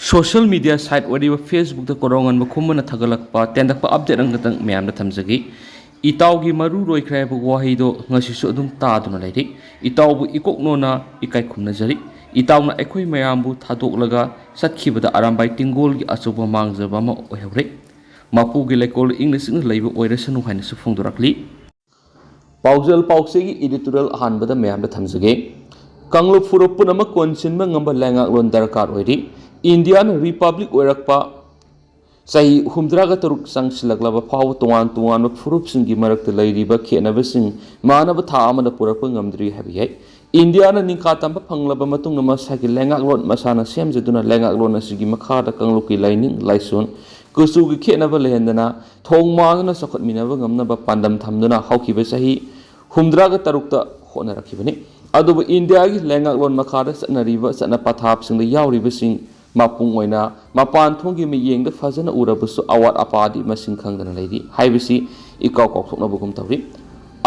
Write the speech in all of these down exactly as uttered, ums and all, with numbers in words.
Social media site ꯑꯣꯏꯔꯤꯕ Facebookꯇ ꯀꯣꯔꯧꯉꯥꯟꯕ ꯈꯨꯝꯕꯅ ꯊꯥꯒꯠꯂꯛꯄ ꯇꯦꯟꯇꯛꯄ update ꯑꯃꯈꯛꯇꯪ ꯃꯌꯥꯝꯗ ꯊꯝꯖꯒꯦ꯫ "ꯏꯇꯥꯎꯒꯤ ꯃꯔꯨ ꯂꯣꯏꯈ꯭ꯔꯦ" ꯍꯥꯏꯕ ꯋꯥꯍꯩꯗꯣ ꯉꯁꯤꯁꯨ ꯑꯗꯨꯝ ꯇꯥꯗꯨꯅ ꯂꯩꯔꯤ꯫ ꯏꯇꯥꯎꯕꯨ ꯏꯀꯣꯛ ꯅꯣꯟꯅ ꯏꯀꯥꯏ ꯈꯨꯝꯅꯖꯔꯤ꯫ ꯏꯇꯥꯎꯅ ꯑꯩꯈꯣꯏ ꯃꯌꯥꯝꯕꯨ ꯊꯥꯗꯣꯛꯂꯒ ꯆꯠꯈꯤꯕꯗ ꯑꯔꯥꯝꯕꯥꯏ ꯇꯤꯡꯒꯣꯜꯒꯤ ꯑꯆꯧꯕ ꯃꯥꯡꯖꯕ ꯑꯃ ꯑꯣꯏꯍꯧꯔꯦ꯫ ꯃꯄꯨꯒꯤ ꯂꯩꯀꯣꯜꯗ ꯏꯪꯅ ꯆꯤꯛꯅ ꯂꯩꯕ ꯑꯣꯏꯔꯁꯅꯨ ꯍꯥꯏꯅꯁꯨ ꯐꯣꯡꯗꯣꯔꯛꯂꯤ꯫ ꯄꯥꯎꯖꯦꯜ ꯄꯥꯎꯆꯦꯒꯤ editorial ꯑꯍꯥꯟꯕꯗ ꯃꯌꯥꯝꯗ ꯊꯝꯖꯒꯦ꯫ ꯀꯥꯡꯂꯨꯞ ꯐꯨꯔꯨꯞ ꯄꯨꯝꯅꯃꯛ ꯀꯣꯟꯁꯤꯟꯕ ꯉꯝꯕ ꯂꯩꯉꯥꯛꯂꯣꯟ ꯗꯔꯀꯥꯔ ꯑꯣꯏꯔꯤ꯫ ꯏꯟꯗꯤꯌꯥꯅ republic ꯑꯣꯏꯔꯛꯄ ꯆꯍꯤ ꯍꯨꯝꯗ꯭ꯔꯥꯒ ꯇꯔꯨꯛ ꯆꯪꯁꯤꯜꯂꯛꯂꯕ ꯐꯥꯎꯕ ꯇꯣꯉꯥꯟ ꯇꯣꯉꯥꯟꯕ ꯐꯨꯔꯨꯞꯁꯤꯡꯒꯤ ꯃꯔꯛꯇ ꯂꯩꯔꯤꯕ ꯈꯦꯠꯅꯕꯁꯤꯡ ꯃꯥꯟꯅꯕ ꯊꯥꯛ ꯑꯃꯗ ꯄꯨꯔꯛꯄ ꯉꯝꯗ꯭ꯔꯤ ꯍꯥꯏꯕ ꯌꯥꯏ꯫ ꯏꯟꯗꯤꯌꯥꯅ ꯅꯤꯡꯈꯥ ꯇꯝꯕ ꯐꯪꯂꯕ ꯃꯇꯨꯡꯗ ꯃꯁꯥꯒꯤ ꯂꯩꯉꯥꯛꯂꯣꯟ ꯃꯁꯥꯅ ꯁꯦꯝꯖꯗꯨꯅ ꯂꯩꯉꯥꯛꯂꯣꯟ ꯑꯁꯤꯒꯤ ꯃꯈꯥꯗ ꯀꯥꯡꯂꯨꯞꯀꯤ ꯂꯥꯏꯅꯤꯡ, ꯂꯥꯏꯁꯣꯟ, ꯀꯨꯆꯨꯒꯤ ꯈꯦꯠꯅꯕ ꯂꯩꯍꯟꯗꯅ ꯊꯣꯡ ꯃꯥꯟꯗꯨꯅ ꯆꯥꯎꯈꯠꯃꯤꯟꯅꯕ ꯉꯝꯅꯕ ꯄꯥꯟꯗꯝ ꯊꯝꯗꯨꯅ ꯍꯧꯈꯤꯕ ꯆꯍꯤ ꯍꯨꯝꯗ꯭ꯔꯥꯒ ꯇꯔꯨꯛꯇ ꯍꯣꯠꯅꯔꯛꯈꯤꯕꯅꯤ꯫ ꯑꯗꯨꯕꯨ ꯏꯟꯗꯤꯌꯥꯒꯤ ꯂꯩꯉꯥꯛꯂꯣꯟ ꯃꯈꯥꯗ ꯆꯠꯅꯔꯤꯕ ꯆꯠꯅ ꯄꯊꯥꯞꯁꯤꯡꯗ ꯌꯥꯎꯔꯤꯕꯁꯤꯡ ꯃꯄꯨꯡ ꯑꯣꯏꯅ ꯃꯄꯥꯟ ꯊꯣꯡꯒꯤ ꯃꯤꯠꯌꯦꯡꯗ ꯐꯖꯅ ꯎꯔꯕꯁꯨ ꯑꯋꯥꯠ ꯑꯄꯥꯗꯤ ꯃꯁꯤꯡ ꯈꯪꯗꯅ ꯂꯩꯔꯤ ꯍꯥꯏꯕꯁꯤ ꯏꯀꯥꯎ ꯀꯥꯎꯊꯣꯛꯅꯕꯒꯨꯝ ꯇꯧꯔꯤ꯫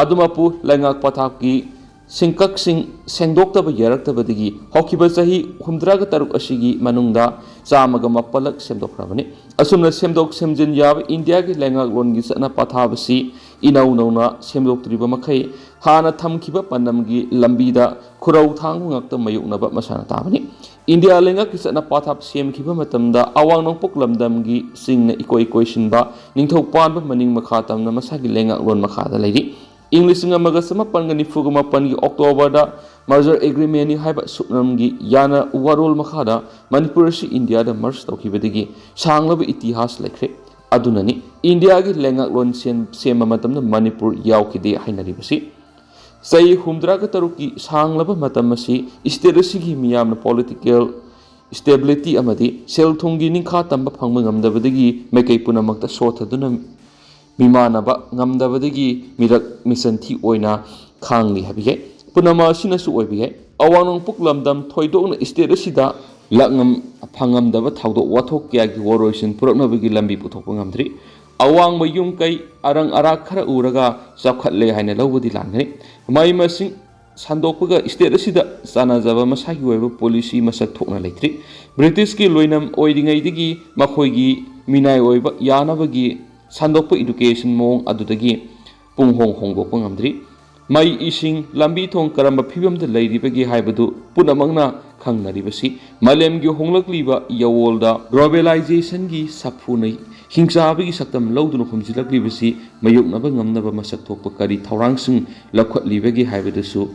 ꯑꯗꯨꯃꯛꯄꯨ ꯂꯩꯉꯥꯛ ꯄꯊꯥꯞꯀꯤ ꯁꯤꯡꯀꯛꯁꯤꯡ ꯁꯦꯡꯗꯣꯛꯇꯕ ꯌꯥꯔꯛꯇꯕꯗꯒꯤ ꯍꯧꯈꯤꯕ ꯆꯍꯤ ꯍꯨꯝꯗ꯭ꯔꯥꯒ ꯇꯔꯨꯛ ꯑꯁꯤꯒꯤ ꯃꯅꯨꯡꯗ ꯆꯥꯝꯃꯒ ꯃꯥꯄꯜꯂꯛ ꯁꯦꯝꯗꯣꯛꯈ꯭ꯔꯕꯅꯤ꯫ ꯑꯁꯨꯝꯅ ꯁꯦꯝꯗꯣꯛ ꯁꯦꯝꯖꯤꯟ ꯌꯥꯕ ꯏꯟꯗꯤꯌꯥꯒꯤ ꯂꯩꯉꯥꯛꯂꯣꯟꯒꯤ ꯆꯠꯅ ꯄꯊꯥꯞ ꯑꯁꯤ ꯏꯅꯧ ꯅꯧꯅ ꯁꯦꯝꯗꯣꯛꯇ꯭ꯔꯤꯕ ꯃꯈꯩ ꯍꯥꯟꯅ ꯊꯝꯈꯤꯕ ꯄꯥꯟꯗꯝꯒꯤ ꯂꯝꯕꯤꯗ ꯈꯨꯔꯧ ꯊꯥꯡꯕ ꯉꯥꯛꯇ ꯃꯥꯌꯣꯛꯅꯕ ꯃꯁꯥꯅ ꯇꯥꯕꯅꯤ꯫ ꯏꯟꯗꯤꯌꯥ ꯂꯩꯉꯥꯛꯀꯤ ꯆꯠꯅ ꯄꯊꯥꯞ ꯁꯦꯝꯈꯤꯕ ꯃꯇꯝꯗ ꯑꯋꯥꯡ ꯅꯣꯡꯄꯣꯛ ꯂꯝꯗꯝꯒꯤ ꯆꯤꯡꯅ ꯏꯀꯣꯏ ꯀꯣꯏꯁꯤꯟꯕ ꯅꯤꯡꯊꯧ ꯄꯥꯟꯕ ꯃꯅꯤꯡ ꯃꯈꯥ ꯇꯝꯅ ꯃꯁꯥꯒꯤ ꯂꯩꯉꯥꯛꯂꯣꯟ ꯃꯈꯥꯗ ꯂꯩꯔꯤ꯫ ꯏꯪ ꯂꯤꯁꯤꯡ ꯑꯃꯒ ꯆꯃꯥꯄꯟꯒ ꯅꯤꯐꯨꯒ ꯃꯥꯄꯟꯒꯤ Octoberꯗ merger agreementꯅꯤ ꯍꯥꯏꯕ ꯁꯨꯞꯅꯝꯒꯤ ꯌꯥꯅ ꯋꯥꯔꯣꯜ ꯃꯈꯥꯗ ꯃꯅꯤꯄꯨꯔ ꯑꯁꯤ ꯏꯟꯗꯤꯌꯥꯗ merge ꯇꯧꯈꯤꯕꯗꯒꯤ ꯁꯥꯡꯂꯕ ꯏꯇꯤꯍꯥꯁ ꯂꯩꯈ꯭ꯔꯦ꯫ ꯑꯗꯨꯅꯅꯤ ꯏꯟꯗꯤꯌꯥꯒꯤ ꯂꯩꯉꯥꯛꯂꯣꯟ ꯁꯦꯝ-, ꯁꯦꯝꯕ ꯃꯇꯝꯗ ꯃꯅꯤꯄꯨꯔ ꯌꯥꯎꯈꯤꯗꯦ ꯍꯥꯏꯅꯔꯤꯕꯁꯤ꯫ ꯆꯍꯤ ꯍꯨꯝꯗ꯭ꯔꯥꯒ ꯇꯔꯨꯛꯀꯤ ꯁꯥꯡꯂꯕ ꯃꯇꯝ ꯑꯁꯤ state ꯑꯁꯤꯒꯤ ꯃꯤꯌꯥꯝꯅ political stability ꯑꯃꯗꯤ ꯁꯦꯜ ꯊꯨꯝꯒꯤ ꯅꯤꯡꯈꯥ ꯇꯝꯕ ꯐꯪꯕ ꯉꯝꯗꯕꯗꯒꯤ ꯃꯥꯏꯀꯩ ꯄꯨꯝꯅꯃꯛꯇ ꯁꯣꯠꯊꯗꯨꯅ ꯃꯤꯃꯥꯟꯅꯕ ꯉꯝꯗꯕꯗꯒꯤ ꯃꯤꯔꯛ ꯃꯤꯆꯟꯊꯤ ꯑꯣꯏꯅ ꯈꯥꯡꯂꯤ ꯍꯥꯏꯕ ꯌꯥꯏ꯫ ꯄꯨꯝꯅꯃꯛ ꯑꯁꯤꯅꯁꯨ ꯑꯣꯏꯕ ꯌꯥꯏ꯫ ꯑꯋꯥꯡ ꯅꯣꯡꯄꯣꯛ ꯂꯝꯗꯝ ꯊꯣꯏꯗꯣꯛꯅ state ꯑꯁꯤꯗ ꯂꯥꯛꯉꯝ ꯐꯪꯉꯝꯗꯕ ꯊꯧꯗꯣꯛ ꯋꯥꯊꯣꯛ ꯀꯌꯥꯒꯤ ꯋꯥꯔꯣꯏꯁꯤꯟ ꯄꯨꯔꯛꯅꯕꯒꯤ ꯂꯝꯕꯤ ꯄꯨꯊꯣꯛꯄ ꯉꯝꯗ꯭ꯔꯤ꯫ ꯑꯋꯥꯡꯕ ꯌꯨꯝ ꯀꯩ ꯑꯔꯪ ꯑꯔꯥꯛ ꯈꯔ ꯎꯔꯒ ꯆꯥꯎꯈꯠꯂꯦ ꯍꯥꯏꯅ ꯂꯧꯕꯗꯤ ꯂꯥꯟꯒꯅꯤ꯫ ꯃꯍꯩ ꯃꯁꯤꯡ ꯁꯟꯗꯣꯛꯄꯒ ꯁ꯭ꯇꯦꯠ ꯑꯁꯤꯗ ꯆꯥꯟꯅꯖꯕ ꯃꯁꯥꯒꯤ ꯑꯣꯏꯕ ꯄꯣꯂꯤꯁꯤ ꯃꯁꯛ ꯊꯣꯛꯅ ꯂꯩꯇ꯭ꯔꯤ꯫ ꯕ꯭ꯔꯤꯇꯤꯁꯀꯤ ꯂꯣꯏꯅꯝ ꯑꯣꯏꯔꯤꯉꯩꯗꯒꯤ ꯃꯈꯣꯏꯒꯤ ꯃꯤꯅꯥꯏ ꯑꯣꯏꯕ ꯌꯥꯅꯕꯒꯤ ꯁꯟꯗꯣꯛꯄ ꯏꯗꯨꯀꯦꯁꯟ ꯃꯑꯣꯡ ꯑꯗꯨꯗꯒꯤ ꯄꯨꯡ ꯍꯣꯡ ꯍꯣꯡꯗꯣꯛꯄ ꯉꯝꯗ꯭ꯔꯤ꯫ ꯃꯩ, ꯏꯁꯤꯡ, ꯂꯝꯕꯤ ꯊꯣꯡ ꯀꯔꯝꯕ ꯐꯤꯕꯝꯗ ꯂꯩꯔꯤꯕꯒꯦ ꯍꯥꯏꯕꯗꯨ ꯄꯨꯝꯅꯃꯛꯅ ꯈꯪꯅꯔꯤꯕꯁꯤ ꯃꯥꯂꯦꯝꯒꯤ ꯍꯣꯡꯂꯛꯂꯤꯕ ꯌꯥꯋꯣꯜꯗ ꯒ꯭ꯂꯣꯕꯦꯂꯥꯏꯖꯦꯁꯟꯒꯤ ꯁꯥꯐꯨꯅ ꯍꯤꯡꯆꯥꯕꯒꯤ ꯁꯛꯇꯝ ꯂꯧꯗꯨꯅ ꯍꯨꯝꯖꯤꯜꯂꯛꯂꯤꯕꯁꯤ ꯃꯥꯌꯣꯛꯅꯕ ꯉꯝꯅꯕ ꯃꯁꯛ ꯊꯣꯛꯄ ꯀꯔꯤ ꯊꯧꯔꯥꯡꯁꯤꯡ ꯂꯧꯈꯠꯂꯤꯕꯒꯦ ꯍꯥꯏꯕꯗꯨꯁꯨ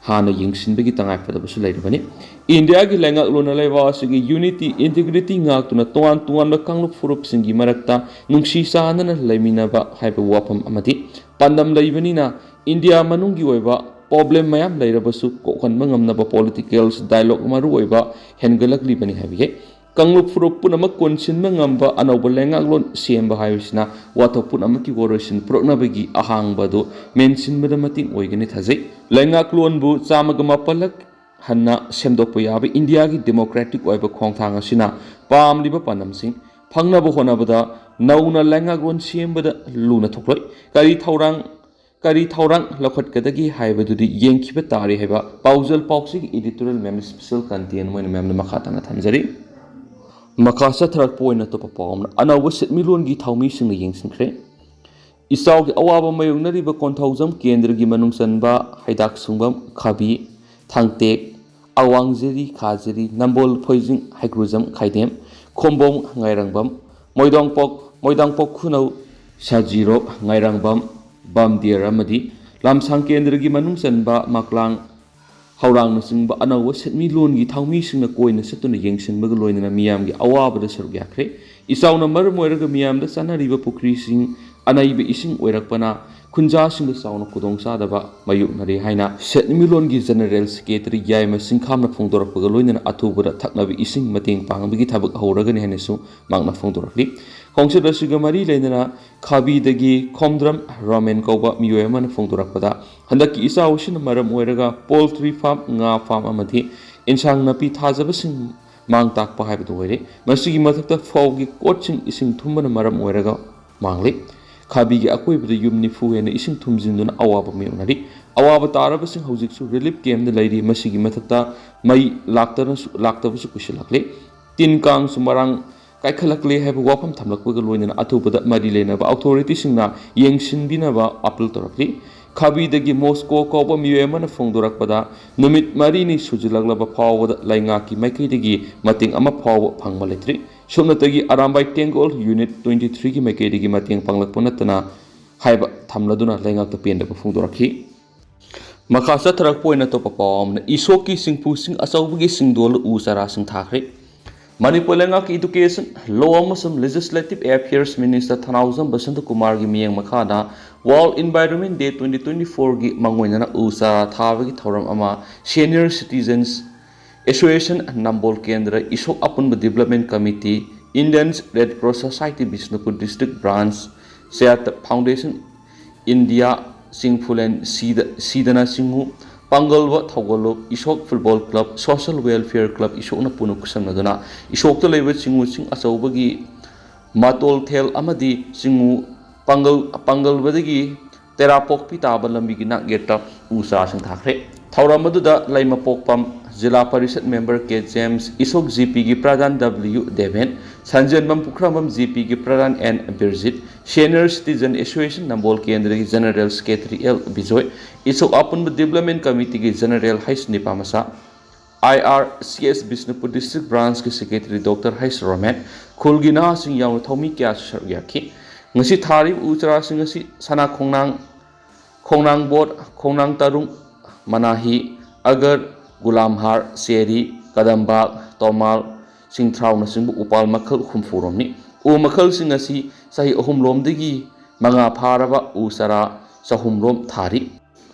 ꯍꯥꯟꯅ ꯌꯦꯡꯁꯤꯟꯕꯒꯤ ꯇꯉꯥꯏꯐꯗꯕꯁꯨ ꯂꯩꯔꯕꯅꯤ꯫ ꯏꯟꯗꯤꯌꯥꯒꯤ ꯂꯩꯉꯥꯛꯂꯣꯟꯅ ꯂꯩꯕꯥꯛ ꯑꯁꯤꯒꯤ ꯌꯨꯅꯤꯇꯤ, ꯏꯟꯇꯤꯒ꯭ꯔꯤꯇꯤ ꯉꯥꯛꯇꯨꯅ ꯇꯣꯉꯥꯟ ꯇꯣꯉꯥꯟꯕ ꯀꯥꯡꯂꯨꯞ ꯐꯨꯔꯨꯞꯁꯤꯡꯒꯤ ꯃꯔꯛꯇ ꯅꯨꯡꯁꯤ ꯆꯥꯟꯅꯅ ꯂꯩꯃꯤꯟꯅꯕ ꯍꯥꯏꯕ ꯋꯥꯐꯝ ꯑꯃꯗꯤ ꯄꯥꯟꯗꯝ ꯂꯩꯕꯅꯤꯅ ꯏꯟꯗꯤꯌꯥ ꯃꯅꯨꯡꯒꯤ ꯑꯣꯏꯕ ꯄ꯭ꯔꯣꯕ꯭ꯂꯦꯝ ꯃꯌꯥꯝ ꯂꯩꯔꯕꯁꯨ ꯀꯣꯛꯍꯟꯕ ꯉꯝꯅꯕ ꯄꯣꯂꯤꯇꯤꯀꯦꯜꯁ ꯗꯥꯏꯂꯣꯒ ꯃꯔꯨꯑꯣꯏꯕ ꯍꯦꯟꯒꯠꯂꯛꯂꯤꯕꯅꯤ ꯍꯥꯏꯕ ꯌꯥꯏ꯫ ꯀꯥꯡꯂꯨꯞ ꯐꯨꯔꯨꯞ ꯄꯨꯝꯅꯃꯛ ꯀꯣꯟꯁꯤꯟꯕ ꯉꯝꯕ ꯑꯅꯧꯕ ꯂꯩꯉꯥꯛꯂꯣꯟ ꯁꯦꯝꯕ ꯍꯥꯏꯕꯁꯤꯅ ꯋꯥꯊꯣꯛ ꯄꯨꯝꯅꯃꯛꯀꯤ ꯋꯥꯔꯣꯏꯁꯤꯟ ꯄꯨꯔꯛꯅꯕꯒꯤ ꯑꯍꯥꯡꯕ ꯑꯗꯨ ꯃꯦꯟꯁꯤꯟꯕꯗ ꯃꯇꯦꯡ ꯑꯣꯏꯒꯅꯤ ꯊꯥꯖꯩ꯫ ꯂꯩꯉꯥꯛꯂꯣꯟꯕꯨ ꯆꯥꯝꯃꯒ ꯃꯥꯄꯜꯂꯛ ꯍꯟꯅ ꯁꯦꯝꯗꯣꯛꯄ ꯌꯥꯕ ꯏꯟꯗꯤꯌꯥꯒꯤ ꯗꯦꯃꯣꯀ꯭ꯔꯦꯇꯤꯛ ꯑꯣꯏꯕ ꯈꯣꯡꯊꯥꯡ ꯑꯁꯤꯅ ꯄꯥꯝꯂꯤꯕ ꯄꯥꯟꯗꯝꯁꯤꯡ ꯐꯪꯅꯕ ꯍꯣꯠꯅꯕꯗ ꯅꯧꯅ ꯂꯩꯉꯥꯛꯂꯣꯟ ꯁꯦꯝꯕꯗ ꯂꯨꯅ ꯊꯣꯛꯂꯣꯏ꯫ ꯀꯔꯤ ꯊꯧꯔꯥꯡ ꯀꯔꯤ ꯊꯧꯔꯥꯡ ꯂꯧꯈꯠꯀꯗꯒꯦ ꯍꯥꯏꯕꯗꯨꯗꯤ ꯌꯦꯡꯈꯤꯕ ꯇꯥꯔꯦ ꯍꯥꯏꯕ ꯄꯥꯎꯖꯦꯜ ꯄꯥꯎꯆꯦꯒꯤ editorial ꯃꯌꯥꯝꯅ special content ꯑꯣꯏꯅ ꯃꯌꯥꯝꯅ ꯃꯈꯥ ꯇꯥꯅ ꯊꯝꯖꯔꯤ꯫ ꯃꯈꯥ ꯆꯠꯊꯔꯛꯄ ꯑꯣꯏꯅ ꯑꯇꯣꯞꯄ ꯄꯥꯎ ꯑꯃꯅ ꯑꯅꯧꯕ ꯁꯦꯟꯃꯤꯠꯂꯣꯟꯒꯤ ꯊꯧꯃꯤꯁꯤꯡꯅ ꯌꯦꯡꯁꯤꯟꯈ꯭ꯔꯦ꯫ ꯏꯆꯥꯎꯒꯤ ꯑꯋꯥꯕ ꯃꯥꯌꯣꯛꯅꯔꯤꯕ ꯀꯣꯟꯊꯧꯖꯝ ꯀꯦꯟꯗ꯭ꯔꯒꯤ ꯃꯅꯨꯡ ꯆꯟꯕ ꯍꯩꯗꯥꯛꯁꯨꯡꯕꯝ, ꯈꯥꯕꯤ, ꯊꯥꯡꯇꯦꯛ, ꯑꯋꯥꯡꯖꯦꯔꯤ, ꯈꯥꯖꯦꯔꯤ, ꯅꯝꯕꯣꯜ, ꯐꯣꯏꯖꯤꯡ, ꯍꯩꯀ꯭ꯔꯨꯖꯝ, ꯈꯥꯏꯗꯦꯝ, ꯈꯣꯝꯕꯣꯡ, ꯉꯥꯏꯔꯪꯕꯝ, ꯃꯣꯏꯗꯥꯡꯄꯣꯛ, ꯃꯣꯏꯗꯥꯡꯄꯣꯛ ꯈꯨꯅꯧ, ꯁꯖꯤꯔꯣꯛ, ꯉꯥꯏꯔꯪꯕꯝ, ꯕꯥꯝꯗꯤꯌꯔ ꯑꯃꯗꯤ ꯂꯝꯁꯥꯡ ꯀꯦꯟꯗ꯭ꯔꯒꯤ ꯃꯅꯨꯡ ꯆꯟꯕ ꯃꯥꯛꯂꯥꯡ, ꯍꯧꯔꯥꯡꯅꯆꯤꯡꯕ ꯑꯅꯧꯕ ꯁꯦꯟꯃꯤꯠꯂꯣꯟꯒꯤ ꯊꯧꯃꯤꯁꯤꯡꯅ ꯀꯣꯏꯅ ꯆꯠꯇꯨꯅ ꯌꯦꯡꯁꯤꯟꯕꯒ ꯂꯣꯏꯅꯅ ꯃꯤꯌꯥꯝꯒꯤ ꯑꯋꯥꯕꯗ ꯁꯔꯨꯛ ꯌꯥꯈ꯭ꯔꯦ꯫ ꯏꯆꯥꯎꯅ ꯃꯔꯝ ꯑꯣꯏꯔꯒ ꯃꯤꯌꯥꯝꯗ ꯆꯥꯅꯔꯤꯕ ꯄꯨꯈ꯭ꯔꯤꯁꯤꯡ, ꯑꯅꯩꯕ ꯏꯁꯤꯡ ꯑꯣꯏꯔꯛꯄꯅ ꯈꯨꯟꯖꯥꯁꯤꯡꯗ ꯆꯥꯎꯅ ꯈꯨꯗꯣꯡꯆꯥꯗꯕ ꯃꯥꯌꯣꯛꯅꯔꯦ ꯍꯥꯏꯅ ꯁꯦꯟꯃꯤꯠꯂꯣꯟꯒꯤ ꯖꯦꯅꯔꯦꯜ ꯁꯦꯀ꯭ꯔꯦꯇꯔꯤ ꯌꯥꯏꯃ ꯁꯤꯡꯈꯥꯝꯅ ꯐꯣꯡꯗꯣꯔꯛꯄꯒ ꯂꯣꯏꯅꯅ ꯑꯊꯨꯕꯗ ꯊꯛꯅꯕ ꯏꯁꯤꯡ ꯃꯇꯦꯡ ꯄꯥꯡꯕꯒꯤ ꯊꯕꯛ ꯍꯧꯔꯒꯅꯤ ꯍꯥꯏꯅꯁꯨ ꯃꯍꯥꯛꯅ ꯐꯣꯡꯗꯣꯔꯛꯂꯤ꯫ ꯈꯣꯡꯆꯠ ꯑꯁꯤꯒ ꯃꯔꯤ ꯂꯩꯅꯅ ꯈꯥꯕꯤꯗꯒꯤ ꯈꯣꯝꯗ꯭ꯔꯝ ꯔꯣꯃꯦꯟ ꯀꯧꯕ ꯃꯤꯑꯣꯏ ꯑꯃꯅ ꯐꯣꯡꯗꯣꯔꯛꯄꯗ, ꯍꯟꯗꯛꯀꯤ ꯏꯆꯥꯎ ꯑꯁꯤꯅ ꯃꯔꯝ ꯑꯣꯏꯔꯒ ꯄꯣꯜꯇ꯭ꯔꯤ ꯐꯥꯔꯝ, ꯉꯥ ꯐꯥꯔꯝ ꯑꯃꯗꯤ ꯏꯟꯁꯥꯡ ꯅꯥꯄꯤ ꯊꯥꯖꯕꯁꯤꯡ ꯃꯥꯡ ꯇꯥꯛꯄ ꯍꯥꯏꯕꯗꯨ ꯑꯣꯏꯔꯦ꯫ ꯃꯁꯤꯒꯤ ꯃꯊꯛꯇ ꯐꯧꯒꯤ ꯀꯣꯠꯁꯤꯡ ꯏꯁꯤꯡ ꯊꯨꯝꯕꯅ ꯃꯔꯝ ꯑꯣꯏꯔꯒ ꯃꯥꯡꯂꯤ꯫ ꯈꯥꯕꯤꯒꯤ ꯑꯀꯣꯏꯕꯗ ꯌꯨꯝ ꯅꯤꯐꯨ ꯍꯦꯟꯅ ꯏꯁꯤꯡ ꯊꯨꯝꯖꯤꯟꯗꯨꯅ ꯑꯋꯥꯕ ꯃꯥꯌꯣꯛꯅꯔꯤ꯫ ꯑꯋꯥꯕ ꯇꯥꯔꯕꯁꯤꯡ ꯍꯧꯖꯤꯛꯁꯨ ꯔꯤꯂꯤꯐ ꯀꯦꯝꯗ ꯂꯩꯔꯤ꯫ ꯃꯁꯤꯒꯤ ꯃꯊꯛꯇ ꯃꯩ ꯂꯥꯛꯇꯅꯁꯨ ꯂꯥꯛꯇꯕꯁꯨ ꯀꯨꯏꯁꯤꯜꯂꯛꯂꯦ꯫ ꯇꯤꯟ ꯀꯥꯡꯁꯨ ꯃꯔꯥꯡ ꯀꯥꯏꯈꯠꯂꯛꯂꯦ ꯍꯥꯏꯕ ꯋꯥꯐꯝ ꯊꯝꯂꯛꯄꯒ ꯂꯣꯏꯅꯅ ꯑꯊꯨꯕꯗ ꯃꯔꯤ ꯂꯩꯅꯕ ꯑꯣꯊꯣꯔꯤꯇꯤꯁꯤꯡꯅ ꯌꯦꯡꯁꯤꯟꯕꯤꯅꯕ ꯑꯥꯄꯤꯜ ꯇꯧꯔꯛꯂꯤ꯫ ꯈꯥꯕꯤꯗꯒꯤ ꯃꯣꯁꯀꯣ ꯀꯧꯕ ꯃꯤꯑꯣꯏ ꯑꯃꯅ ꯐꯣꯡꯗꯣꯔꯛꯄꯗ, ꯅꯨꯃꯤꯠ ꯃꯔꯤꯅꯤ ꯁꯨꯖꯤꯜꯂꯛꯂꯕ ꯐꯥꯎꯕꯗ ꯂꯩꯉꯥꯛꯀꯤ ꯃꯥꯏꯀꯩꯗꯒꯤ ꯃꯇꯦꯡ ꯑꯃ ꯐꯥꯎꯕ ꯐꯪꯕ ꯂꯩꯇ꯭ꯔꯤ꯫ ꯁꯨꯞꯅꯇꯒꯤ ꯑꯔꯥꯝꯕꯥꯏ ꯇꯦꯡꯒꯣꯜ ꯌꯨꯅꯤꯠ twenty three ꯒꯤ ꯃꯥꯏꯀꯩꯗꯒꯤ ꯃꯇꯦꯡ ꯄꯥꯡꯂꯛꯄ ꯅꯠꯇꯅ ꯍꯥꯏꯕ ꯊꯝꯂꯗꯨꯅ ꯂꯩꯉꯥꯛꯇ ꯄꯦꯟꯗꯕ ꯐꯣꯡꯗꯣꯔꯛꯈꯤ꯫ ꯃꯈꯥ ꯆꯠꯊꯔꯛꯄ ꯑꯣꯏꯅ ꯑꯇꯣꯞꯄ ꯄꯥꯎ ꯑꯃꯅ, ꯏꯁꯣꯛꯀꯤ ꯁꯤꯡꯐꯨꯁꯤꯡ ꯑꯆꯧꯕꯒꯤ ꯁꯤꯡꯗꯣꯜ ꯎ ꯆꯥꯔꯥꯁꯤꯡ ꯊꯥꯈ꯭ꯔꯦ꯫ ꯃꯅꯤꯄꯨꯔ ꯂꯩꯉꯥꯛꯀꯤ Education, Law ꯑꯃꯁꯨꯡ Legislative Affairs Minister ꯊꯅꯥꯎꯖꯝ ꯕꯁꯟꯇ ꯀꯨꯃꯥꯔꯒꯤ ꯃꯤꯠꯌꯦꯡ ꯃꯈꯥꯗ World Environment Day twenty twenty four ꯒꯤ ꯃꯥꯡꯑꯣꯏꯅꯅ ꯎ ꯆꯥꯔꯥ ꯊꯥꯕꯒꯤ ꯊꯧꯔꯝ ꯑꯃ Senior Citizens Association ꯅꯝꯕꯣꯜ ꯀꯦꯟꯗ꯭ꯔ, ꯏꯁꯣꯛ ꯑꯄꯨꯟꯕ Development Committee, Indian Red Cross Society Bishnupur District Branch, Seattle Foundation India, ꯆꯤꯡꯐꯨꯂꯦꯟ ꯁꯤꯗ-, ꯁꯤꯗꯅ ꯆꯤꯡꯉꯨ, ꯄꯥꯡꯒꯜꯕ ꯊꯧꯒꯜꯂꯨꯞ, ꯏꯁꯣꯛ Football Club, Social Welfare Club ꯏꯁꯣꯛꯅ ꯄꯨꯟꯅ ꯈꯨꯠꯁꯝꯅꯗꯨꯅ ꯏꯁꯣꯛꯇ ꯂꯩꯕ ꯆꯤꯡꯉꯨꯁꯤꯡ ꯑꯆꯧꯕꯒꯤ ꯃꯇꯣꯜꯊꯦꯜ ꯑꯃꯗꯤ ꯆꯤꯡꯉꯨ ꯄꯥꯡꯒꯜ-, ꯄꯥꯡꯒꯜꯕꯗꯒꯤ ꯇꯦꯔꯥꯄꯣꯛꯄꯤ ꯇꯥꯕ ꯂꯝꯕꯤꯒꯤ ꯅꯥꯛꯌꯦꯠꯇ ꯎ ꯆꯥꯁꯤꯡ ꯊꯥꯈ꯭ꯔꯦ꯫ ꯊꯧꯔꯝ ꯑꯗꯨꯗ ꯂꯩꯃꯄꯣꯛꯄꯝ ꯖꯤꯂꯥ ꯄꯔꯤꯁꯠ member K James, Ishok G ꯄꯤꯒꯤ ꯄ꯭ꯔꯙꯥꯟ ꯗꯕ꯭ꯂꯤꯌꯨ ꯗꯦꯕꯦꯟ, ꯁꯟꯖꯦꯟꯕꯝ ꯄꯨꯈ꯭ꯔꯝꯕꯝ ꯖꯤ ꯄꯤꯒꯤ ꯄ꯭ꯔꯙꯥꯟ N Birjit, Senior Citizen Association Nambol ꯀꯦꯟꯗ꯭ꯔꯒꯤ general secretary L Bijoy, Ishok ꯑꯄꯨꯟꯕ Development Committeeꯒꯤ ꯖꯦꯅꯔꯦꯜ ꯍꯩꯁ ꯅꯤꯄꯥꯃꯆꯥ, I R C S Bishnupur District Branchꯀꯤ ꯁꯦꯀ꯭ꯔꯦꯇꯔꯤ ꯗꯣꯛꯇꯔ ꯍꯩꯁ ꯔꯣꯃꯦꯟ, ꯈꯨꯜꯒꯤ ꯅꯍꯥꯁꯤꯡ ꯌꯥꯎꯅ ꯊꯧꯃꯤ ꯀꯌꯥꯁꯨ ꯁꯔꯨꯛ ꯌꯥꯈꯤ꯫ ꯉꯁꯤ ꯊꯥꯔꯤꯕ ꯎ ꯆꯥꯔꯥꯁꯤꯡ ꯑꯁꯤ ꯁꯅꯥ ꯈꯣꯡꯅꯥꯡ, ꯈꯣꯡꯅꯥꯡꯕꯣꯠ, ꯈꯣꯡꯅꯥꯡ ꯇꯔꯨꯡ, ꯃꯅꯥꯍꯤ, ꯑꯒꯔ, ꯒꯨꯂꯥꯝꯍꯥꯔ, ꯆꯦꯔꯤ, ꯀꯗꯝꯕꯥꯛ, ꯇꯣꯃꯥꯜ, ꯁꯤꯡꯊ꯭ꯔꯥꯎꯅꯆꯤꯡꯕ ꯎꯄꯥꯜ ꯃꯈꯜ ꯍꯨꯝꯐꯨ ꯔꯣꯝꯅꯤ꯫ ꯎ ꯃꯈꯜꯁꯤꯡ ꯑꯁꯤ ꯆꯍꯤ ꯑꯍꯨꯝ ꯂꯣꯝꯗꯒꯤ ꯃꯉꯥ ꯐꯥꯔꯕ ꯎ ꯆꯥꯔꯥ ꯆꯍꯨꯝ ꯔꯣꯝ ꯊꯥꯔꯤ꯫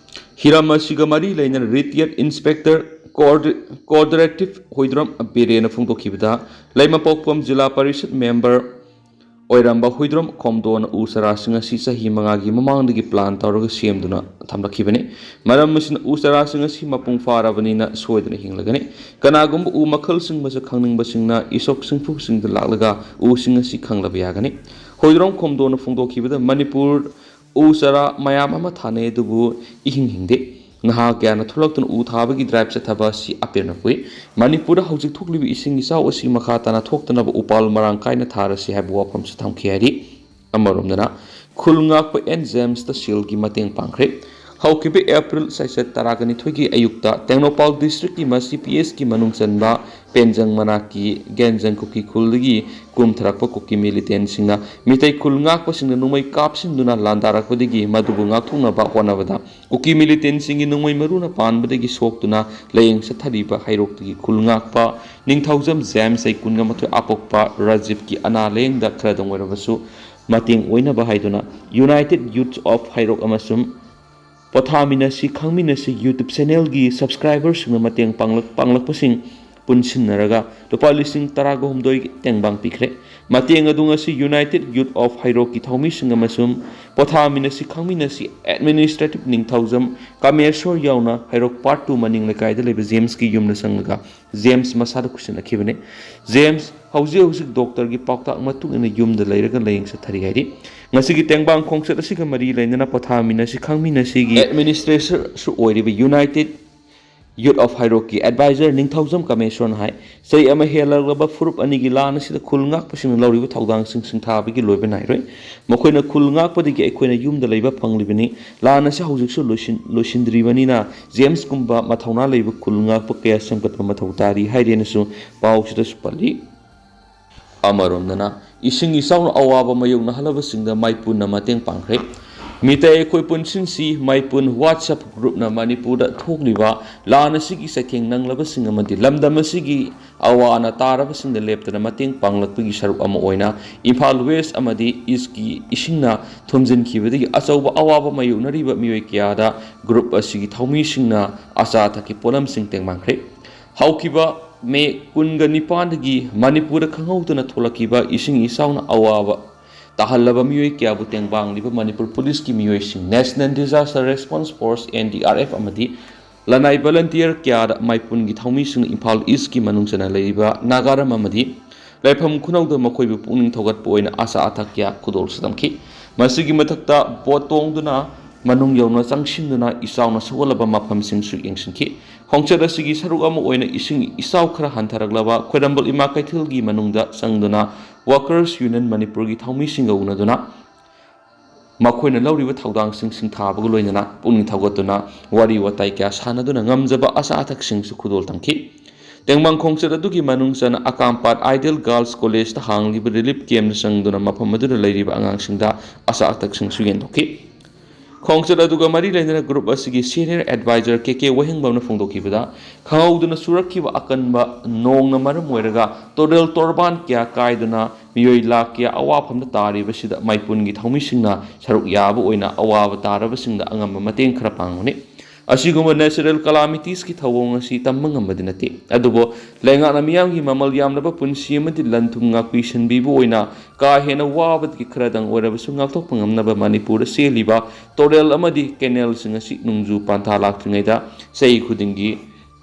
ꯍꯤꯔꯝ ꯑꯁꯤꯒ ꯃꯔꯤ ꯂꯩꯅꯅ ꯔꯤꯇꯥꯌꯔ ꯏꯟꯁꯄꯦꯛꯇꯔ ꯀꯣꯑꯣꯔꯗꯤ-, ꯀꯣꯑꯣꯔꯗꯤꯅꯦꯇꯤꯚ ꯍꯨꯏꯗ꯭ꯔꯣꯝ ꯕꯤꯔꯦꯟꯅ ꯐꯣꯡꯗꯣꯛꯈꯤꯕꯗ, ꯂꯩꯃꯄꯣꯛꯄꯝ ꯖꯤꯂꯥ ꯄꯔꯤꯁꯠ ꯃꯦꯝꯕꯔ ꯑꯣꯏꯔꯝꯕ ꯍꯨꯏꯗ꯭ꯔꯣꯝ ꯈꯣꯝꯗꯣꯅ ꯎ ꯆꯥꯔꯥꯁꯤꯡ ꯑꯁꯤ ꯆꯍꯤ ꯃꯉꯥꯒꯤ ꯃꯃꯥꯡꯗꯒꯤ ꯄ꯭ꯂꯥꯟ ꯇꯧꯔꯒ ꯁꯦꯝꯗꯨꯅ ꯊꯝꯂꯛꯈꯤꯕꯅꯤ꯫ ꯃꯔꯝ ꯑꯁꯤꯅ ꯎ ꯆꯥꯔꯥꯁꯤꯡ ꯑꯁꯤ ꯃꯄꯨꯡ ꯐꯥꯔꯕꯅꯤꯅ ꯁꯣꯏꯗꯅ ꯍꯤꯡꯂꯒꯅꯤ꯫ ꯀꯅꯥꯒꯨꯝꯕ ꯎ ꯃꯈꯜꯁꯤꯡ ꯃꯁꯛ ꯈꯪꯅꯤꯡꯕꯁꯤꯡꯅ ꯏꯁꯣꯛ ꯁꯤꯡꯐꯨꯁꯤꯡꯗ ꯂꯥꯛꯂꯒ ꯎꯁꯤꯡ ꯑꯁꯤ ꯈꯪꯂꯕ ꯌꯥꯒꯅꯤ꯫ ꯍꯨꯏꯗ꯭ꯔꯣꯝ ꯈꯣꯝꯗꯣꯅ ꯐꯣꯡꯗꯣꯛꯈꯤꯕꯗ, ꯃꯅꯤꯄꯨꯔ ꯎ ꯆꯥꯔꯥ ꯃꯌꯥꯝ ꯑꯃ ꯊꯥꯅꯩ, ꯑꯗꯨꯕꯨ ꯏꯍꯤꯡ ꯍꯤꯡꯗꯦ꯫ ꯅꯍꯥ ꯀꯌꯥꯅ ꯊꯣꯛꯂꯛꯇꯨꯅ ꯎ ꯊꯥꯕꯒꯤ ꯗ꯭ꯔꯥꯏꯕ ꯆꯠꯊꯕ ꯑꯁꯤ ꯑꯄꯦꯟꯕ ꯄꯣꯛꯏ꯫ ꯃꯅꯤꯄꯨꯔꯗ ꯍꯧꯖꯤꯛ ꯊꯣꯛꯂꯤꯕ ꯏꯁꯤꯡ ꯏꯆꯥꯎ ꯑꯁꯤ ꯃꯈꯥ ꯇꯥꯅ ꯊꯣꯛꯇꯅꯕ ꯎꯄꯥꯜ ꯃꯔꯥꯡ ꯀꯥꯏꯅ ꯊꯥꯔꯁꯤ ꯍꯥꯏꯕ ꯋꯥꯐꯝꯁꯨ ꯊꯝꯈꯤ ꯍꯥꯏꯔꯤ꯫ ꯑꯃꯔꯣꯝꯗꯅ, ꯈꯨꯜ ꯉꯥꯛꯄ ꯑꯦꯟ ꯖꯦꯝꯁꯇ ꯁꯦꯜꯒꯤ ꯃꯇꯦꯡ ꯄꯥꯡꯈ꯭ꯔꯦ꯫ ꯍꯧꯈꯤꯕ ꯑꯦꯄ꯭ꯔꯤꯜ ꯆꯩꯆꯠ ꯇꯔꯥꯒ ꯅꯤꯊꯣꯏꯒꯤ ꯑꯌꯨꯛꯇ ꯇꯦꯡꯅꯧꯄꯥꯜ ꯗꯤꯁꯇ꯭ꯔꯤꯛꯀꯤ ꯃꯁꯤ ꯄꯤ ꯑꯦꯁꯀꯤ ꯃꯅꯨꯡ ꯆꯟꯕ ꯄꯦꯟꯖꯪ ꯃꯅꯥꯛꯀꯤ ꯒꯦꯟꯖꯪ ꯀꯨꯀꯤ ꯈꯨꯜꯗꯒꯤ ꯀꯨꯝꯊꯔꯛꯄ ꯀꯨꯀꯤ ꯃꯤꯂꯤꯇꯦꯟꯁꯤꯡꯅ ꯃꯤꯇꯩ ꯈꯨꯜ ꯉꯥꯛꯄꯁꯤꯡꯅ ꯅꯣꯡꯃꯩ ꯀꯥꯞꯁꯤꯟꯗꯨꯅ ꯂꯥꯟꯗꯥꯔꯛꯄꯗꯒꯤ ꯃꯗꯨꯕꯨ ꯉꯥꯛꯊꯣꯛꯅꯕ ꯍꯣꯠꯅꯕꯗ ꯀꯨꯀꯤ ꯃꯤꯂꯤꯇꯦꯟꯁꯤꯡꯒꯤ ꯅꯣꯡꯃꯩ ꯃꯔꯨꯅ ꯄꯥꯟꯕꯗꯒꯤ ꯁꯣꯛꯇꯨꯅ ꯂꯥꯏꯌꯦꯡ ꯆꯠꯊꯔꯤꯕ ꯍꯩꯔꯣꯛꯇꯒꯤ ꯈꯨꯜ ꯉꯥꯛꯄ ꯅꯤꯡꯊꯧꯖꯝ ꯖꯦꯝꯁ ꯆꯍꯤ ꯀꯨꯟꯒ ꯃꯥꯊꯣꯏ ꯑꯄꯣꯛꯄ ꯔꯥꯖꯤꯕꯀꯤ ꯑꯅꯥ ꯂꯥꯏꯌꯦꯡꯗ ꯈꯔꯗꯪ ꯑꯣꯏꯔꯕꯁꯨ ꯃꯇꯦꯡ ꯑꯣꯏꯅꯕ ꯍꯥꯏꯗꯨꯅ United Youth of ꯍꯩꯔꯣꯛ ꯑꯃꯁꯨꯡ ꯄꯣꯊꯥꯃꯤꯟꯅꯁꯤ ꯈꯪꯃꯤꯟꯅꯁꯤ YouTube ꯆꯦꯅꯦꯜꯒꯤ ꯁꯕꯁꯀ꯭ꯔꯥꯏꯕꯔꯁꯤꯡꯅ ꯃꯇꯦꯡ ꯄꯥꯡꯂꯛ-, ꯄꯥꯡꯂꯛꯄꯁꯤꯡ ꯄꯨꯟꯁꯤꯟꯅꯔꯒ ꯂꯨꯄꯥ ꯂꯤꯁꯤꯡ ꯇꯔꯥꯒ ꯍꯨꯝꯗꯣꯏ ꯇꯦꯡꯕꯥꯡ ꯄꯤꯈ꯭ꯔꯦ꯫ ꯃꯇꯦꯡ ꯑꯗꯨ ꯉꯁꯤ United Youth of ꯍꯩꯔꯣꯛꯀꯤ ꯊꯧꯃꯤꯁꯤꯡ ꯑꯃꯁꯨꯡ ꯄꯣꯊꯥꯃꯤꯟꯅꯁꯤ ꯈꯪꯃꯤꯟꯅꯁꯤ ꯑꯦꯗꯃꯤꯅꯤꯁꯇ꯭ꯔꯦꯇꯤꯚ ꯅꯤꯡꯊꯧꯖꯝ ꯀꯥꯃꯦꯁꯣꯔ ꯌꯥꯎꯅ ꯍꯩꯔꯣꯛ ꯄꯥꯔꯠ ꯇꯨ ꯃꯅꯤꯡ ꯂꯩꯀꯥꯏꯗ ꯂꯩꯕ ꯖꯦꯝꯁꯀꯤ ꯌꯨꯝꯗ ꯆꯪꯂꯒ ꯖꯦꯝꯁ ꯃꯁꯥꯗ ꯈꯨꯠꯁꯤꯟꯅꯈꯤꯕꯅꯤ꯫ ꯖꯦꯝꯁ ꯍꯧꯖꯤꯛ ꯍꯧꯖꯤꯛ ꯗꯣꯛꯇꯔꯒꯤ ꯄꯥꯎꯇꯥꯛ ꯃꯇꯨꯡ ꯏꯟꯅ ꯌꯨꯝꯗ ꯂꯩꯔꯒ ꯂꯥꯏꯌꯦꯡ ꯆꯠꯊꯔꯤ ꯍꯥꯏꯔꯤ꯫ ꯉꯁꯤꯒꯤ ꯇꯦꯡꯕꯥꯡ ꯈꯣꯡꯆꯠ ꯑꯁꯤꯒ ꯃꯔꯤ ꯂꯩꯅꯅ ꯄꯣꯊꯥꯃꯤꯟꯅꯁꯤ ꯈꯪꯃꯤꯟꯅꯁꯤꯒꯤ ꯑꯦꯗꯃꯤꯅꯤꯁꯇ꯭ꯔꯦꯇꯔꯁꯨ ꯑꯣꯏꯔꯤꯕ United Youth of ꯍꯩꯔꯣꯛꯀꯤ ꯑꯦꯗꯚꯥꯏꯖꯔ ꯅꯤꯡꯊꯧꯖꯝ ꯀꯥꯃꯦꯁꯣꯔꯅ ꯍꯥꯏ, ꯆꯍꯤ ꯑꯃ ꯍꯦꯜꯂꯛꯂꯕ ꯐꯨꯔꯨꯞ ꯑꯅꯤꯒꯤ ꯂꯥꯟ ꯑꯁꯤꯗ ꯈꯨꯜ ꯉꯥꯛꯄꯁꯤꯡꯅ ꯂꯧꯔꯤꯕ ꯊꯧꯗꯥꯡꯁꯤꯡ ꯁꯤꯡꯊꯥꯕꯒꯤ ꯂꯣꯏꯕ ꯅꯥꯏꯔꯣꯏ꯫ ꯃꯈꯣꯏꯅ ꯈꯨꯜ ꯉꯥꯛꯄꯗꯒꯤ ꯑꯩꯈꯣꯏꯅ ꯌꯨꯝꯗ ꯂꯩꯕ ꯐꯪꯂꯤꯕꯅꯤ꯫ ꯂꯥꯟ ꯑꯁꯤ ꯍꯧꯖꯤꯛꯁꯨ ꯂꯣꯏꯁꯤꯟ-, ꯂꯣꯏꯁꯤꯟꯗ꯭ꯔꯤꯕꯅꯤꯅ ꯖꯦꯝꯁꯀꯨꯝꯕ ꯃꯊꯧꯅꯥ ꯂꯩꯕ ꯈꯨꯜ ꯉꯥꯛꯄ ꯀꯌꯥ ꯁꯦꯝꯒꯠꯄ ꯃꯊꯧ ꯇꯥꯔꯤ ꯍꯥꯏꯔꯦꯅꯁꯨ ꯄꯥꯎꯁꯤꯗꯁꯨ ꯄꯜꯂꯤ꯫ ꯑꯃꯔꯣꯝꯗꯅ, ꯏꯁꯤꯡ ꯏꯆꯥꯎꯅ ꯑꯋꯥꯕ ꯃꯥꯌꯣꯛꯅꯍꯜꯂꯕꯁꯤꯡꯗ ꯃꯥꯏꯄꯨꯅ ꯃꯇꯦꯡ ꯄꯥꯡꯈ꯭ꯔꯦ꯫ ꯃꯤꯇꯩ ꯑꯩꯈꯣꯏ ꯄꯨꯟꯁꯤꯟꯁꯤ ꯃꯥꯏꯄꯨꯟ WhatsApp ꯒ꯭ꯔꯨꯞꯅ ꯃꯅꯤꯄꯨꯔꯗ ꯊꯣꯛꯂꯤꯕ ꯂꯥꯟ ꯑꯁꯤꯒꯤ ꯆꯩꯊꯦꯡ ꯅꯪꯂꯕꯁꯤꯡ ꯑꯃꯗꯤ ꯂꯝꯗꯝ ꯑꯁꯤꯒꯤ ꯑꯋꯥ ꯑꯅꯥ ꯇꯥꯔꯕꯁꯤꯡꯗ ꯂꯦꯞꯇꯅ ꯃꯇꯦꯡ ꯄꯥꯡꯂꯛꯄꯒꯤ ꯁꯔꯨꯛ ꯑꯃ ꯑꯣꯏꯅ ꯏꯝꯐꯥꯜ ꯋꯦꯁ ꯑꯃꯗꯤ ꯏꯁꯀꯤ ꯏꯁꯤꯡꯅ ꯊꯨꯝꯖꯤꯟꯈꯤꯕꯗꯒꯤ ꯑꯆꯧꯕ ꯑꯋꯥꯕ ꯃꯥꯌꯣꯛꯅꯔꯤꯕ ꯃꯤꯑꯣꯏ ꯀꯌꯥꯗ ꯒ꯭ꯔꯨꯞ ꯑꯁꯤꯒꯤ ꯊꯧꯃꯤꯁꯤꯡꯅ ꯑꯆꯥ ꯑꯊꯛꯀꯤ ꯄꯣꯠꯂꯝꯁꯤꯡ ꯇꯦꯡꯕꯥꯡꯈ꯭ꯔꯦ꯫ ꯍꯧꯈꯤꯕ ꯃꯦ ꯀꯨꯟꯒ ꯅꯤꯄꯥꯟꯗꯒꯤ ꯃꯅꯤꯄꯨꯔꯗ ꯈꯪꯍꯧꯗꯅ ꯊꯣꯛꯂꯛꯈꯤꯕ ꯏꯁꯤꯡ ꯏꯆꯥꯎꯅ ꯑꯋꯥꯕ ꯇꯥꯍꯜꯂꯕ ꯃꯤꯑꯣꯏ ꯀꯌꯥꯕꯨ ꯇꯦꯡꯕꯥꯡꯂꯤꯕ ꯃꯅꯤꯄꯨꯔ ꯄꯨꯂꯤꯁꯀꯤ ꯃꯤꯑꯣꯏꯁꯤꯡ, National Disaster Response Force, N D R F, ꯑꯃꯗꯤ ꯂꯅꯥꯏ ꯚꯣꯂꯨꯟꯇꯤꯌꯔ ꯀꯌꯥꯗ ꯃꯥꯏꯄꯨꯟꯒꯤ ꯊꯧꯃꯤꯁꯤꯡꯅ ꯏꯝꯐꯥꯜ ꯏꯁꯀꯤ ꯃꯅꯨꯡ ꯆꯟꯅ ꯂꯩꯔꯤꯕ ꯅꯥꯒꯥꯔꯝ ꯑꯃꯗꯤ ꯂꯩꯐꯝ ꯈꯨꯅꯧꯗ ꯃꯈꯣꯏꯕꯨ ꯄꯨꯛꯅꯤꯡ ꯊꯧꯒꯠꯄ ꯑꯣꯏꯅ ꯑꯆꯥ ꯑꯊꯛ ꯀꯌꯥ ꯈꯨꯗꯣꯜꯁꯨ ꯇꯝꯈꯤ꯫ ꯃꯁꯤꯒꯤ ꯃꯊꯛꯇ ꯕꯣꯠ ꯇꯣꯡꯗꯨꯅ ꯃꯅꯨꯡ ꯌꯧꯅ ꯆꯪꯁꯤꯟꯗꯨꯅ ꯏꯆꯥꯎꯅ ꯁꯣꯛꯍꯜꯂꯕ ꯃꯐꯝꯁꯤꯡꯁꯨ ꯌꯦꯡꯁꯤꯟꯈꯤ꯫ ꯈꯣꯡꯆꯠ ꯑꯁꯤꯒꯤ ꯁꯔꯨꯛ ꯑꯃ ꯑꯣꯏꯅ ꯏꯁꯤꯡ ꯏꯆꯥꯎ ꯈꯔ ꯍꯟꯊꯔꯛꯂꯕ ꯈꯣꯏꯔꯝꯕꯜ ꯏꯃꯥ ꯀꯩꯊꯦꯜꯒꯤ ꯃꯅꯨꯡꯗ ꯆꯪꯗꯨꯅ Workers Union ꯃꯅꯤꯄꯨꯔꯒꯤ ꯊꯧꯃꯤꯁꯤꯡꯒ ꯎꯅꯗꯨꯅ ꯃꯈꯣꯏꯅ ꯂꯧꯔꯤꯕ ꯊꯧꯗꯥꯡꯁꯤꯡ ꯁꯤꯡꯊꯥꯕꯒ ꯂꯣꯏꯅꯅ ꯄꯨꯛꯅꯤꯡ ꯊꯧꯒꯠꯇꯨꯅ ꯋꯥꯔꯤ ꯋꯥꯇꯥꯏ ꯀꯌꯥ ꯁꯥꯟꯅꯗꯨꯅ ꯉꯝꯖꯕ ꯑꯆꯥ ꯑꯊꯛꯁꯤꯡꯁꯨ ꯈꯨꯗꯣꯜ ꯇꯝꯈꯤ꯫ ꯇꯦꯡꯕꯥꯡ ꯈꯣꯡꯆꯠ ꯑꯗꯨꯒꯤ ꯃꯅꯨꯡ ꯆꯟꯅ ꯑꯀꯥꯝꯄꯥꯠ Ideal Girls Collegeꯇ ꯍꯥꯡꯂꯤꯕ relief campꯇ ꯆꯪꯗꯨꯅ ꯃꯐꯝ ꯑꯗꯨꯗ ꯂꯩꯔꯤꯕ ꯑꯉꯥꯡꯁꯤꯡꯗ ꯑꯆꯥ ꯑꯊꯛꯁꯤꯡꯁꯨ ꯌꯦꯟꯊꯣꯛꯈꯤ꯫ ꯈꯣꯡꯆꯠ ꯑꯗꯨꯒ ꯃꯔꯤ ꯂꯩꯅꯅ group ꯑꯁꯤꯒꯤ senior advisor ꯀꯦ ꯀꯦ ꯋꯥꯍꯦꯡꯕꯝꯅ ꯐꯣꯡꯗꯣꯛꯈꯤꯕꯗ, ꯈꯪꯍꯧꯗꯅ ꯆꯨꯔꯛꯈꯤꯕ ꯑꯀꯟꯕ ꯅꯣꯡꯅ ꯃꯔꯝ ꯑꯣꯏꯔꯒ ꯇꯨꯔꯦꯜ ꯇꯣꯔꯕꯥꯟ ꯀꯌꯥ ꯀꯥꯏꯗꯨꯅ ꯃꯤꯑꯣꯏ ꯂꯥꯈ ꯀꯌꯥ ꯑꯋꯥꯐꯝꯗ ꯇꯥꯔꯤꯕꯁꯤꯗ ꯃꯥꯏꯄꯨꯟꯒꯤ ꯊꯧꯃꯤꯁꯤꯡꯅ ꯁꯔꯨꯛ ꯌꯥꯕ ꯑꯣꯏꯅ ꯑꯋꯥꯕ ꯇꯥꯔꯕꯁꯤꯡꯗ ꯑꯉꯝꯕ ꯃꯇꯦꯡ ꯈꯔ ꯄꯥꯡꯕꯅꯤ꯫ ꯑꯁꯤꯒꯨꯝꯕ natural calamitiesꯀꯤ ꯊꯧꯑꯣꯡ ꯑꯁꯤ ꯇꯝꯕ ꯉꯝꯕꯗꯤ ꯅꯠꯇꯦ, ꯑꯗꯨꯕꯨ ꯂꯩꯉꯥꯛꯅ ꯃꯤꯌꯥꯝꯒꯤ ꯃꯃꯜ ꯌꯥꯝꯂꯕ ꯄꯨꯟꯁꯤ ꯑꯃꯗꯤ ꯂꯟ ꯊꯨꯝ ꯉꯥꯛꯄꯤ ꯁꯦꯟꯕꯤꯕ ꯑꯣꯏꯅ ꯀꯥ ꯍꯦꯟꯅ ꯋꯥꯕꯗꯒꯤ ꯈꯔꯗꯪ ꯑꯣꯏꯔꯕꯁꯨ ꯉꯥꯛꯊꯣꯛꯄ ꯉꯝꯅꯕ ꯃꯅꯤꯄꯨꯔꯗ ꯆꯦꯜꯂꯤꯕ ꯇꯣꯔꯦꯜ ꯑꯃꯗꯤ ꯀꯦꯅꯦꯜꯁꯤꯡ ꯑꯁꯤ ꯅꯣꯡꯖꯨ ꯄꯟꯊꯥ ꯂꯥꯛꯇ꯭ꯔꯤꯉꯩꯗ ꯆꯍꯤ ꯈꯨꯗꯤꯡꯒꯤ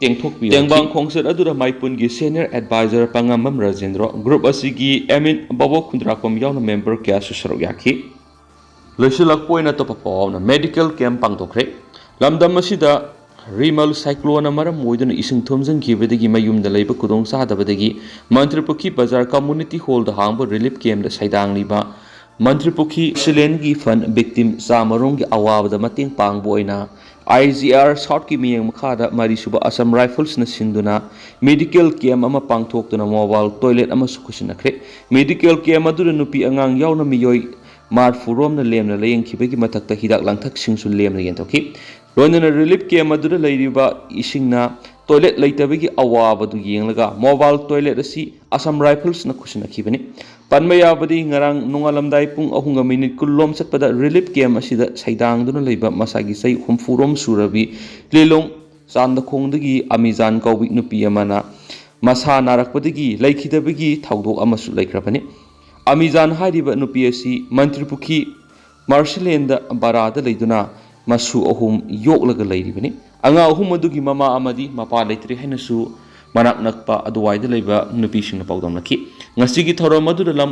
ꯇꯦꯡꯊꯣꯛꯄꯤꯔꯛꯈꯤ꯫ ꯇꯦꯡꯕꯥꯡ ꯈꯣꯡꯆꯠ ꯑꯗꯨꯗ ꯃꯥꯏꯄꯨꯟꯒꯤ senior advisor ꯄꯉꯥꯝꯕꯝ ꯔꯥꯖꯦꯟꯗ꯭ꯔꯣ, group ꯑꯁꯤꯒꯤ admin ꯕꯣꯕꯣꯛ ꯈꯨꯟꯗ꯭ꯔꯥꯛꯄꯝ ꯌꯥꯎꯅ member ꯀꯌꯥꯁꯨ ꯁꯔꯨꯛ ꯌꯥꯈꯤ꯫ ꯂꯣꯏꯁꯤꯜꯂꯛꯄ ꯑꯣꯏꯅ ꯑꯇꯣꯞꯄ ꯄꯥꯎ ꯑꯃꯅ medical camp ꯄꯥꯡꯊꯣꯛꯈ꯭ꯔꯦ꯫ ꯂꯝꯗꯝ ꯑꯁꯤꯗ ꯔꯤꯃꯜ cycloneꯅ ꯃꯔꯝ ꯑꯣꯏꯗꯨꯅ ꯏꯁꯤꯡ ꯊꯨꯝꯖꯤꯟꯈꯤꯕꯗꯒꯤ ꯃꯌꯨꯝꯗ ꯂꯩꯕ ꯈꯨꯗꯣꯡ ꯆꯥꯗꯕꯗꯒꯤ ꯃꯟꯇ꯭ꯔꯤꯄꯨꯈ꯭ꯔꯤ ꯕꯖꯥꯔ community hallꯗ ꯍꯥꯡꯕ relief campꯇ ꯁꯩꯗꯥꯡꯂꯤꯕ ꯃꯟꯇ꯭ꯔꯤꯄꯨꯈ꯭ꯔꯤ accidentꯀꯤ fund victim ꯆꯥꯝꯃꯔꯣꯝꯒꯤ ꯑꯋꯥꯕꯗ ꯃꯇꯦꯡ ꯄꯥꯡꯕ ꯑꯣꯏꯅ I G R Southꯀꯤ ꯃꯤꯠꯌꯦꯡ ꯃꯈꯥꯗ ꯃꯔꯤꯁꯨꯕ Assam Riflesꯅ ꯁꯤꯟꯗꯨꯅ medical camp ꯑꯃ ꯄꯥꯡꯊꯣꯛꯇꯨꯅ mobile toilet ꯑꯃꯁꯨ ꯈꯨꯠꯁꯤꯟꯅꯈ꯭ꯔꯦ꯫ Medical camp ꯑꯗꯨꯗ ꯅꯨꯄꯤ ꯑꯉꯥꯡ ꯌꯥꯎꯅ ꯃꯤꯑꯣꯏ ꯃꯔꯤꯐꯨꯔꯣꯝꯅ ꯂꯦꯝꯅ ꯂꯥꯌꯦꯡꯈꯤꯕꯒꯤ ꯃꯊꯛꯇ ꯍꯤꯗꯥꯛ ꯂꯥꯡꯊꯛꯁꯤꯡꯁꯨ ꯂꯦꯝꯅ ꯌꯦꯟꯊꯣꯛꯈꯤ꯫ ꯂꯣꯏꯅꯅ relief camp ꯑꯗꯨꯗ ꯂꯩꯔꯤꯕ ꯏꯁꯤꯡꯅ toilet ꯂꯩꯇꯕꯒꯤ ꯑꯋꯥꯕꯗꯨ ꯌꯦꯡꯂꯒ mobile toilet ꯑꯁꯤ Assam Riflesꯅ ꯈꯨꯠꯁꯤꯟꯅꯈꯤꯕꯅꯤ꯫ ꯄꯟꯕ ꯌꯥꯕꯗꯤ, ꯉꯔꯥꯡ ꯅꯣꯡꯉꯥꯜꯂꯝꯗꯥꯏ ꯄꯨꯡ ꯑꯍꯨꯝꯒ minute ꯀꯨꯟꯂꯣꯝ ꯆꯠꯄꯗ relief camp ꯑꯁꯤꯗ ꯁꯩꯗꯥꯡꯗꯨꯅ ꯂꯩꯕ ꯃꯁꯥꯒꯤ ꯆꯍꯤ ꯍꯨꯝꯐꯨꯔꯣꯝ ꯁꯨꯔꯕꯤ ꯂꯤꯂꯣꯡ ꯆꯥꯟꯗꯈꯣꯡꯗꯒꯤ ꯑꯃꯤꯖꯥꯟ ꯀꯧꯕꯤ ꯅꯨꯄꯤ ꯑꯃꯅ ꯃꯁꯥ ꯅꯥꯔꯛꯄꯗꯒꯤ ꯂꯩꯈꯤꯗꯕꯒꯤ ꯊꯧꯗꯣꯛ ꯑꯃꯁꯨ ꯂꯩꯈ꯭ꯔꯕꯅꯤ꯫ ꯑꯃꯤꯖꯥꯟ ꯍꯥꯏꯔꯤꯕ ꯅꯨꯄꯤ ꯑꯁꯤ ꯃꯟꯇ꯭ꯔꯤꯄꯨꯈ꯭ꯔꯤ ꯃꯥꯔꯁꯤꯂꯦꯟꯗ ꯕꯔꯥꯗ ꯂꯩꯗꯨꯅ ꯃꯁꯨ ꯑꯍꯨꯝ ꯌꯣꯛꯂꯒ ꯂꯩꯔꯤꯕꯅꯤ꯫ ꯑꯉꯥꯡ ꯑꯍꯨꯝ ꯑꯗꯨꯒꯤ ꯃꯃꯥ ꯑꯃꯗꯤ ꯃꯄꯥ ꯂꯩꯇ꯭ꯔꯦ ꯍꯥꯏꯅꯁꯨ ꯃꯅꯥꯛ ꯅꯛꯄ ꯑꯗꯨꯋꯥꯏꯗ ꯂꯩꯕ ꯅꯨꯄꯤꯁꯤꯡꯅ ꯄꯥꯎꯗꯝꯅꯈꯤ꯫ ꯉꯁꯤꯒꯤ ꯊꯧꯔꯝ ꯑꯗꯨꯗ ꯂꯝ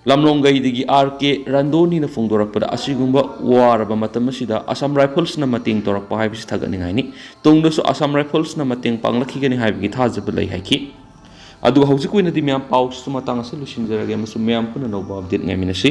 ꯂꯝꯂꯣꯡꯒꯩꯗꯒꯤ ꯑꯥꯔ ꯀꯦ ꯔꯟꯗꯣꯅꯤꯅ ꯐꯣꯡꯗꯣꯔꯛꯄꯗ, ꯑꯁꯤꯒꯨꯝꯕ ꯋꯥꯔꯕ ꯃꯇꯝ ꯑꯁꯤꯗ ꯑꯁꯥꯝ ꯔꯥꯏꯐꯜꯁꯅ ꯃꯇꯦꯡ ꯇꯧꯔꯛꯄ ꯍꯥꯏꯕꯁꯤ ꯊꯥꯒꯠꯅꯤꯡꯉꯥꯏꯅꯤ꯫ ꯇꯨꯡꯗꯁꯨ ꯑꯁꯥꯝ ꯔꯥꯏꯐꯜꯁꯅ ꯃꯇꯦꯡ ꯄꯥꯡꯂꯛꯈꯤꯒꯅꯤ ꯍꯥꯏꯕꯒꯤ ꯊꯥꯖꯕ ꯂꯩ ꯍꯥꯏꯈꯤ꯫ ꯑꯗꯨꯒ ꯍꯧꯖꯤꯛ ꯑꯣꯏꯅꯗꯤ ꯃꯌꯥꯝ ꯄꯥꯎꯁꯤꯁꯨ ꯃꯇꯥꯡ ꯑꯁꯤ ꯂꯣꯏꯁꯤꯟꯖꯔꯒꯦ ꯑꯃꯁꯨꯡ ꯃꯌꯥꯝ ꯄꯨꯟꯅ ꯑꯅꯧꯕ ꯑꯞꯗꯦꯠ ꯉꯥꯏꯃꯤꯟꯅꯁꯤ꯫